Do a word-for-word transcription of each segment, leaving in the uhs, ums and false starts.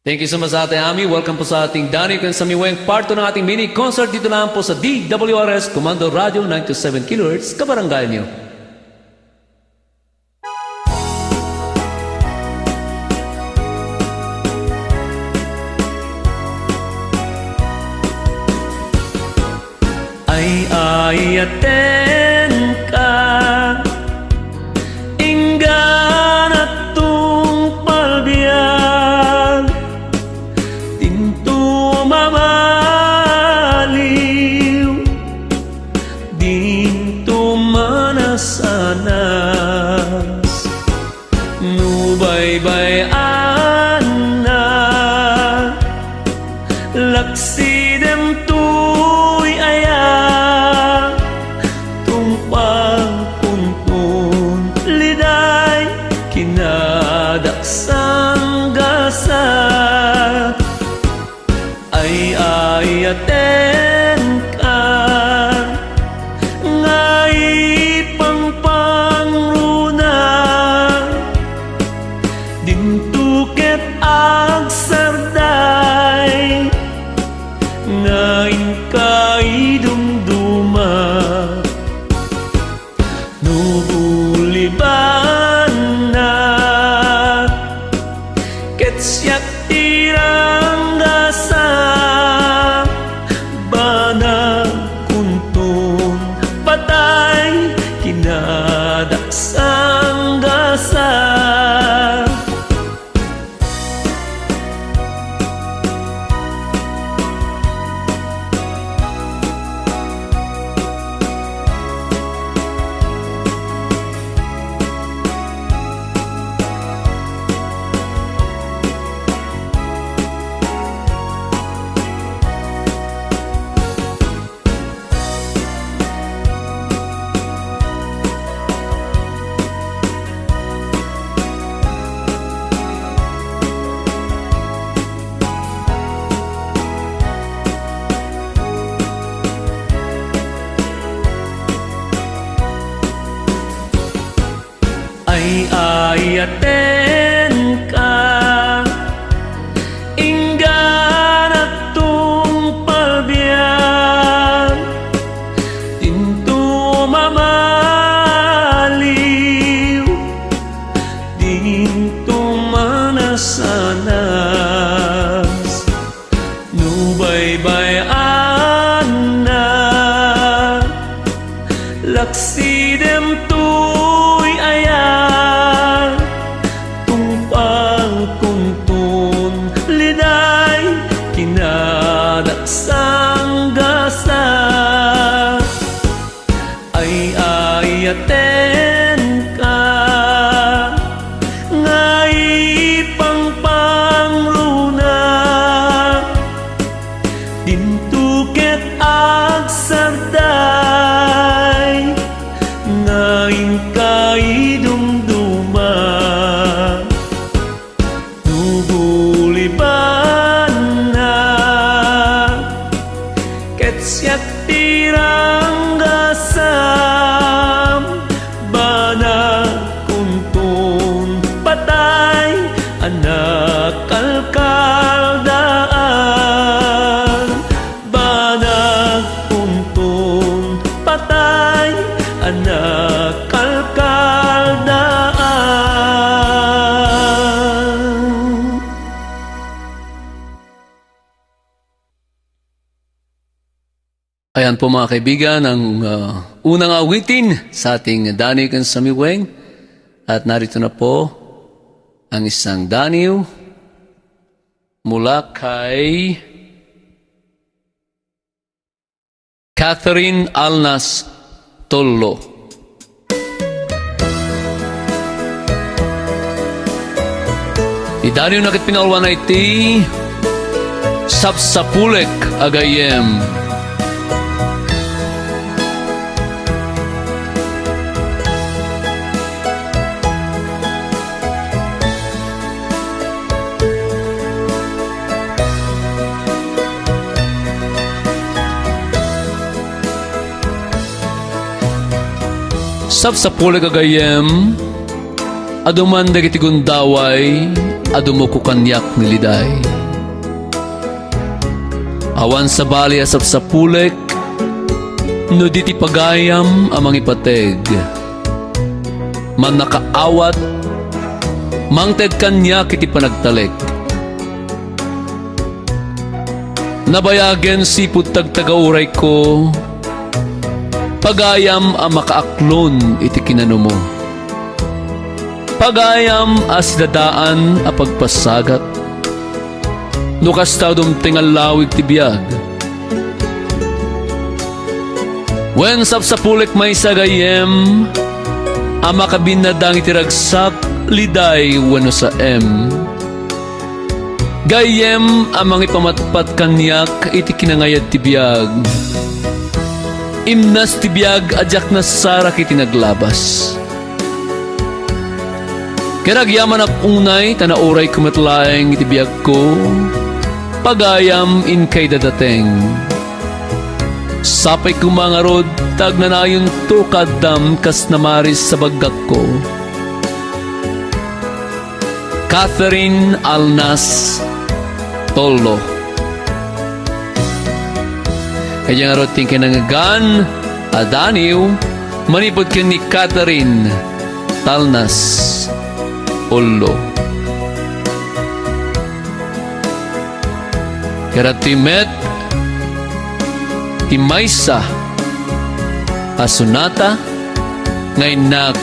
Thank you so much, Ate Ami. Welcome po sa ating Daniw ken Samiweng, part two ng ating mini concert dito lang po sa D W R S Comando Radio, nine two seven kilohertz, kabarangay niyo. Ay-ayatenka, inggana tungpal biag, dinto mamaliw, dinto manasanas. No baybay-anna, laksidem toy aya, tungpal kunton liday, kinadaksang gasat. Ay-ayatenka, nga ipangpangruna, dinto ket agsarday, nga inka idumduma. No bulibanna, ket siak ti ranggasam, banag kunton patay, kinadaksang gasat. Ay-ayatenka, inggana tungpal biag, dinto mamaliw, dinto manasanas. No baybay-anna, laksidem toy aya, tungpal kunton liday, kinadaksang gasat. Ay-ayatenka, nga ipangpangruna, dinto ket agsarday, nga inka idumduma. No bulibanna, ket siak ti ranggasam, banag kunton patay a nakalkaldaan. Banag kunton patay a nakalkaldaan. Ayan po, mga kaibigan, ang, ah, unang awitin sa ating Daniw ken Samiweng. At narito na po ang isang daniw mula kay Catherine Alnas Tollo. Idaniw na ket pinauluan iti Sapsapulek a Gayyem. Sapsapulek a gayyem, aduman dagiti gundaway a dumoko kaniak ni Liday. Awan sabali a sapsapulek no di ti pagayam a mangipateg. Mannakaawat, mangted kaniak iti panagtalek. Nabayagen sipud tagtagaurayko, pagayam a makaaklon iti kinanumo. Pagayam a sidadaan a pagpasagat. No kasta, dumteng a lawig ti biag. Wen sapsapulek maysa gayyem a makabinnadang iti ragsak, Liday wenno Saem. Gayyem a mangipamatpat kaniak iti kinangayad ti biag. Imnas ti biag a diak nasarak iti naglabas. Ket agyamanak unay ta naurayko met laeng iti biagko, pagayam inkay dadateng. Sapay koma ngarud ta agnanayonto kaaddam kas namaris a baggakko. Catherine Alnas Tollo. Kayat ngarud ti kinangegan a daniw manipud ken ni Catherine Talnas Ullo. Ket adtoy met ti maysa a sonata nga innak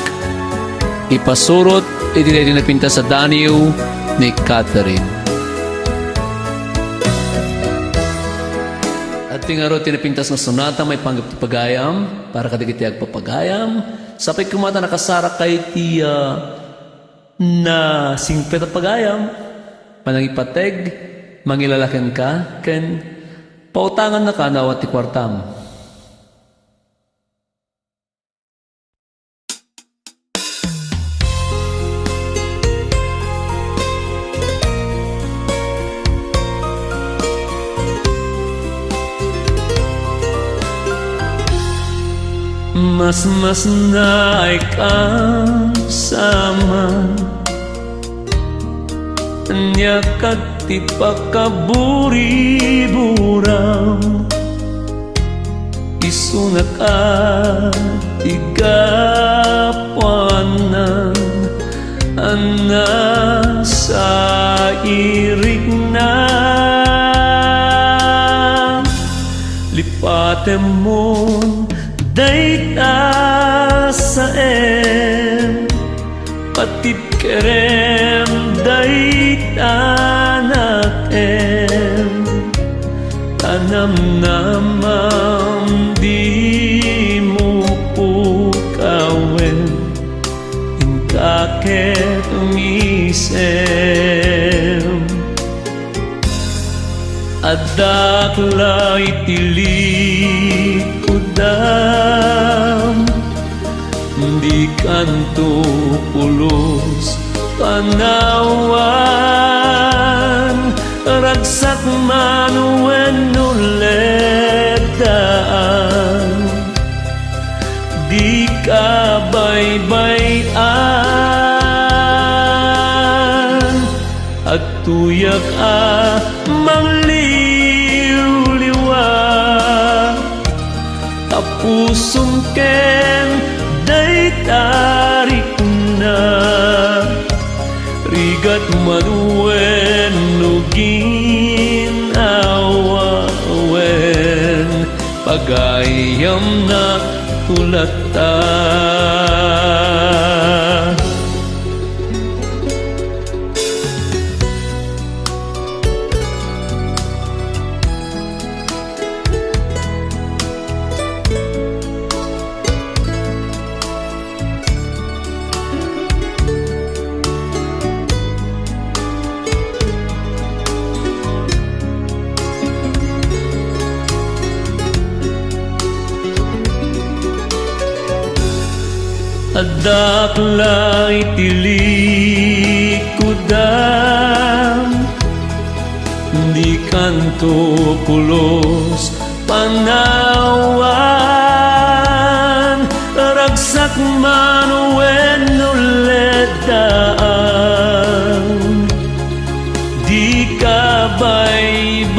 ipasurot iti daytoy napintas a daniw ni Catherine. Adtoy ngarud ti napintas nga sonata maipanggep ti pagayam para kadagiti agpapagayam. Sapay koma ta nakasarakay ti, ah, nasingpet a pagayam, panangipateg, mangilala kenka, ken pautangannaka no awan ti kuartam. Masmasnaek a saman, ania ket ti pakaburiburaw. Isu nga ket ti gapuanan a nasairikna. Lipatemon dayta saem, patibkerem dayta nakem. Ta namnamam, dimo pukawen, inka ket misem. Addak la iti likudam, dikanto pulos panawan, ragsak man wenno leddaan, dika baybay-an. Agtuyak a mangliwliwa, a pusom ken dayta rikna, rigat man wenno gin-awa wen pagayamnak tulatta. Addak la iti likudam, dikanto pulos panawan, ragsak man wenno leddaan, Baybay-an,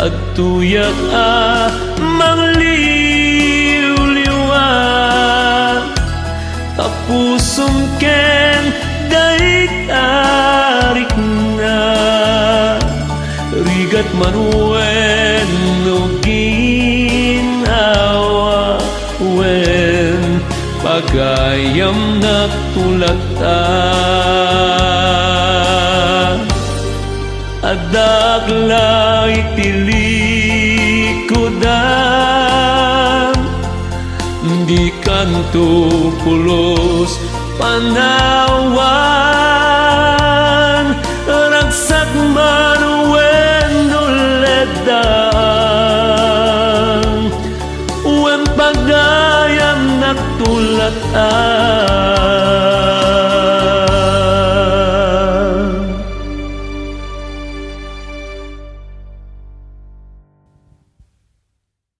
agtuyak a mangliwliwa, a pusom ken dayta rikna, rigat man wenno ginawa. Wen pagayam natulata. Addak la iti likudan, dikanto pulos panawan, ragsak man wenno leddang, wen pagayam natulatan.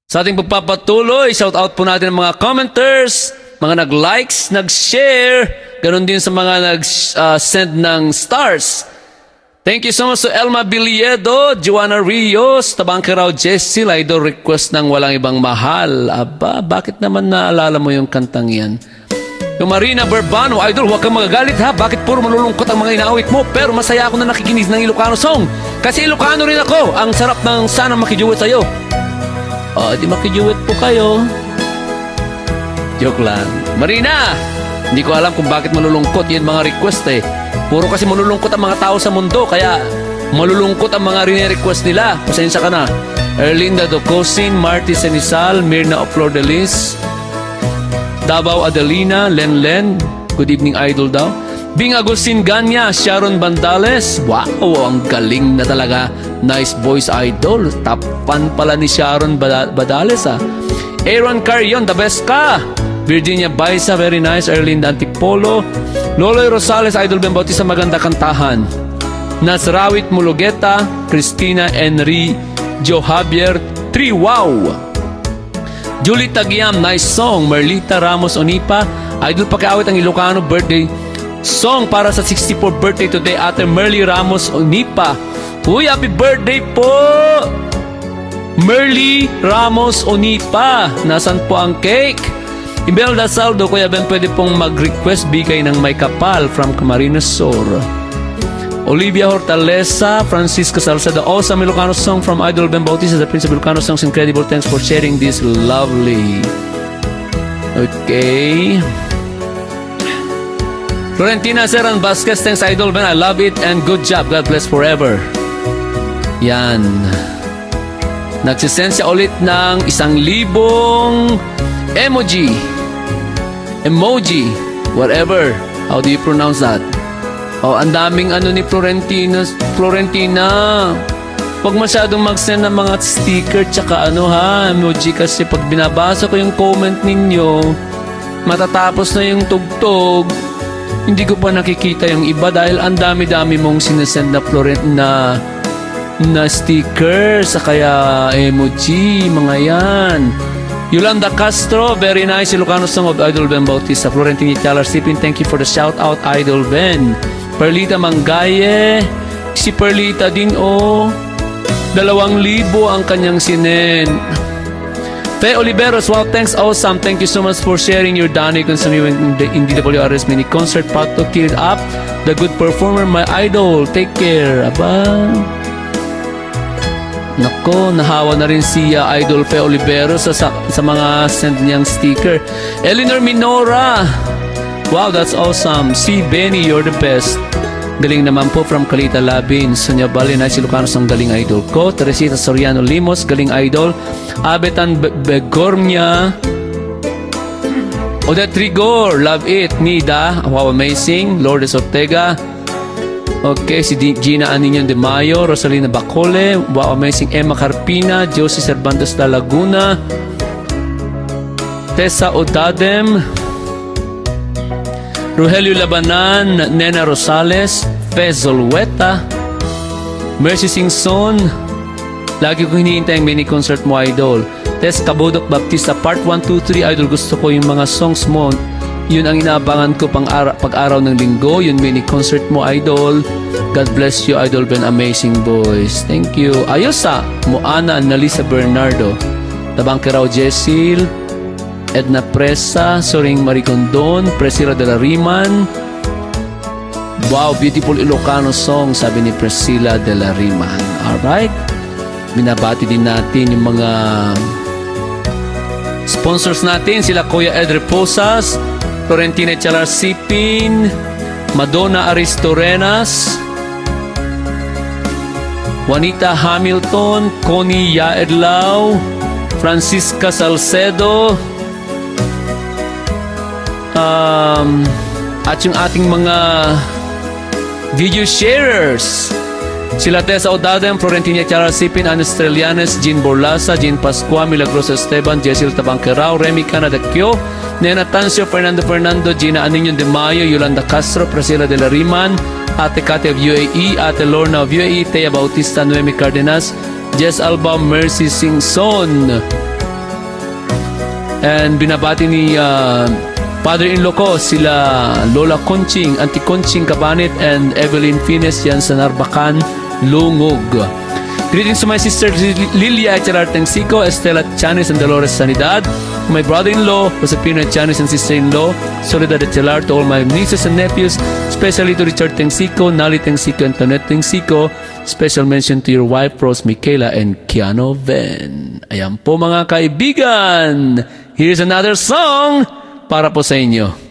Sa ating pagpapatuloy, shout out po natin ang mga commenters, mga nag-likes, nag-share, ganun din sa mga nag-, ah, send ng stars. Thank you so much to Elma Biliedo, Joanna Rios, Tabangkiraw, Jessie, idol request ng Walang Ibang Mahal. Aba, bakit naman naalala mo yung kantang yan? Yung Marina Verbano, idol, huwag kang magagalit ha. Bakit puro malulungkot ang mga inaawit mo? Pero masaya ako na nakikinig ng Ilocano song. Kasi Ilocano rin ako. Ang sarap ng sana makiduet sa'yo. O, di makiduet po kayo. Joke lang. Marina, hindi ko alam kung bakit malulungkot yung mga request eh. Puro kasi malulungkot ang mga tao sa mundo, kaya malulungkot ang mga rine-request nila. Pasensya ka na. Erlinda Docosin, Marty Senisal, Mirna of Flor de Lis, Davao Adelina, Len Len, good evening, idol daw. Bing Agustin Ganya, Sharon Bandales. Wow, ang galing na talaga. Nice voice, idol. Top fan pala ni Sharon Bada-, Badales, ah. Aaron Carrion, the best ka. Virginia Baisa, very nice. Erlinda Antipolo. Loloy Rosales, Idol Ben Bautista, maganda kantahan. Nasrawit Mulugeta, Christina Enri, Joe Javier, Triwaw. Julie Tagiam, nice song. Merlita Ramos Onipa, idol, pakiawit ang Ilocano birthday song para sa sixty-fourth birthday today, Ate Merly Ramos Onipa. Uy, happy birthday po! Merly Ramos Onipa, nasan po ang cake? Imelda Saldo, Kuya Ben, pwede pong mag-request Bigay ng May Kapal from Camarines Sur. Olivia Hortaleza, Francisca Salcedo, awesome Ilocano song from Idol Ben Bautista, the Prince of Ilocano Songs, incredible. Thanks for sharing this lovely. Okay. Florentina Seran Vasquez, thanks Idol Ben, I love it and good job. God bless forever. Yan. Nagsisend siya ulit ng isang libong emoji. Emoji. Whatever. How do you pronounce that? Oh, ang daming ano ni Florentina. Florentina. Huwag masyadong mag-send ng mga sticker tsaka ano ha, emoji kasi pag binabasa ko yung comment ninyo, matatapos na yung tugtog, hindi ko pa nakikita yung iba dahil ang dami-dami mong sinesend na Floren-, na, na sticker, sa kaya emoji, mga yan. Yolanda Castro, very nice Ilocano song of Idol Ben Bautista. Florentina Chalar Sipin, thank you for the shout out, Idol Ben. Perlita Manggaye, si Perlita din, oh. Dalawang libo ang kanyang sinen. Fe Oliveros, wow, thanks, awesome. Thank you so much for sharing your Danny Consumiwan in the, in D W R S mini concert. Pato, keep it up. The good performer, my idol. Take care. Aba. Nako, nahawa na rin si, ah, Idol Fe Oliveros sa, sa, sa mga send niyang sticker. Eleanor Minora. Wow, that's awesome. Si Benny, you're the best. Galing naman po from Calita Labin. Sonia Bali, nice Ilocano song, galing, idol ko. Teresita Soriano Limos, galing, idol. Abetan Be-, Begormia. Odette Rigor, love it. Nida, wow, amazing. Lourdes Ortega. Okay, si Di-, Gina Aninion de Mayo, Rosalina Bacole, wow, amazing. Emma Carpina, Josie Cervantes da Laguna, Tessa Odadem, Rogelio Labanan, Nena Rosales, Fe Zulueta, Mercy Singson. Lagi ko hinihintay ang mini concert mo, idol. Tess Cabudok Baptista, part one, two, three, idol, gusto ko yung mga songs mo. Yun ang inaabangan ko pang ara-, pag-araw ng linggo. Yun mini concert mo, idol. God bless you, Idol Ben. Amazing voice. Thank you. Ayos, ah. Moana, Annalisa Bernardo. Tabang Kiraw, Jezil. Edna Presa, Soring Marigondon, Priscilla de la Riman. Wow, beautiful Ilocano song, sabi ni Priscilla de la Riman. Alright. Binabati din natin yung mga sponsors natin, sila Kuya Ed Reposas, Florentina Chalar Sipin, Madonna Aristorenas, Juanita Hamilton, Connie Yaedlaw, Francisca Salcedo, um, at yung ating mga video sharers. Sila Tessa Odadem, Florentina Tiara Sipin, Anes Trillanes, Jean Borlasa, Jean Pascua, Milagrosa Esteban, Jezil Tabanquerao, Remy Canadacchio, Nena Tancio, Fernando Fernando, Gina Anino de Mayo, Yolanda Castro, Priscilla de la Riman, Ate Kate of U A E, Ate Lorna of U A E, Thea Bautista, Noemi Cardenas, Jess Alba, Mercy Singson. And binabati ni, ah, father-in-law ko, sila Lola Conching, Auntie Conching Kabanit, and Evelyn Fines, yan sa Narbacan, Lungog. Greetings to my sister Lil-, Lilia Echelar Tengsico, Estela Chanes, and Dolores Sanidad. My brother-in-law, Josepino Chanes, and sister-in-law, Soledad Echelar, to all my nieces and nephews, especially to Richard Tengsico, Nali Tengsico, Antoinette Tengsico. Special mention to your wife, Rose Michaela, and Keanu Ven. Ayan po, mga kaibigan. Here's another song para po sa inyo.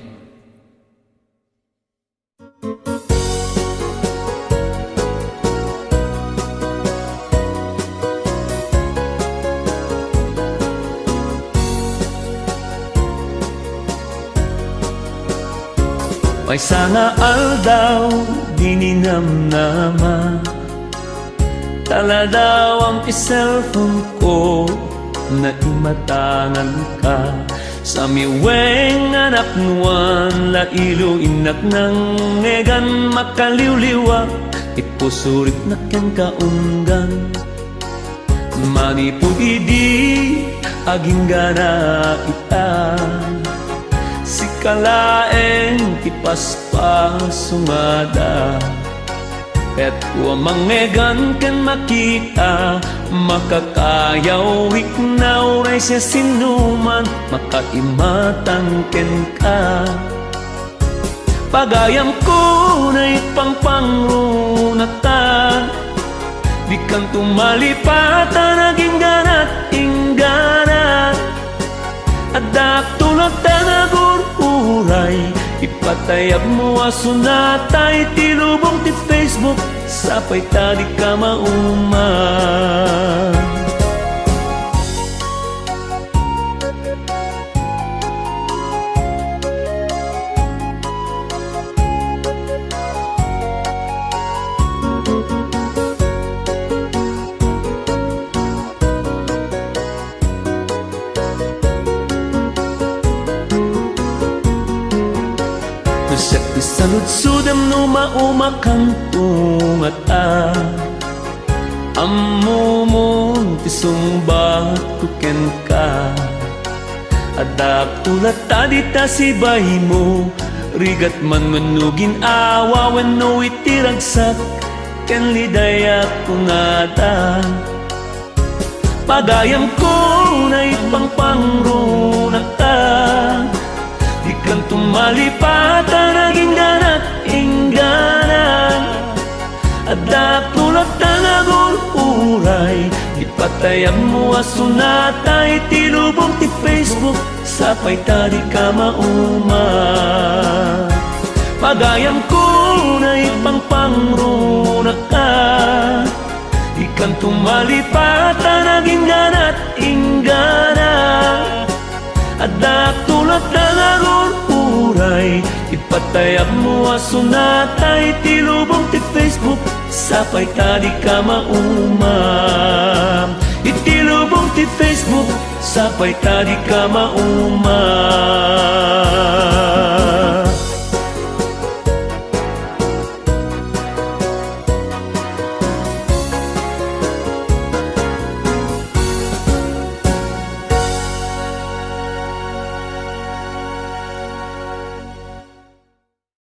Maysa nga aldaw, dininamnama, taladaw ang cellphone ko, naimatangan ka. Sa miweng nga napnuan, lailo innak nangngeggan, makaliwliwa, ipusurit na kenka unggan. Manipud idi, aginggana ita, sika laeng ti paspasungada. Ket wa mangngeggan ken makita, makakayawikna uray siasinoman makaimatang kenka. Pagayamko, naipangpangrunaka, dikanto malipatan, aginggana't inggana. Addaak tulad ta nagur-uray, ipatayabmo a sonata iti lubong ti Facebook, sapay ta dika mauma. No siak ti saludsodem no maumakanto ngata, ammomon ti sungbatko kenka. Addaak tulad ta dita sibaymo, rigat man wenno gin-awa wenno iti ragsak ken lidayak kunada. Pagayamko, naipangpangrunaka, dikanto malipatan, aginggana't inggana. Addaak tulad ta nagur-uray, ipatayabmo a sonata iti lubong ti Facebook, sapay ta dika mauma. Pagayamko, naipangpangrunaka, dikanto malipatan, aginggana't inggana. Addaak tulad ta nagur-uray, ipatayabmo a sonata iti lubong ti Facebook, sapay ta dika mauma. Iti lubong ti Facebook, sapay ta dika mauma.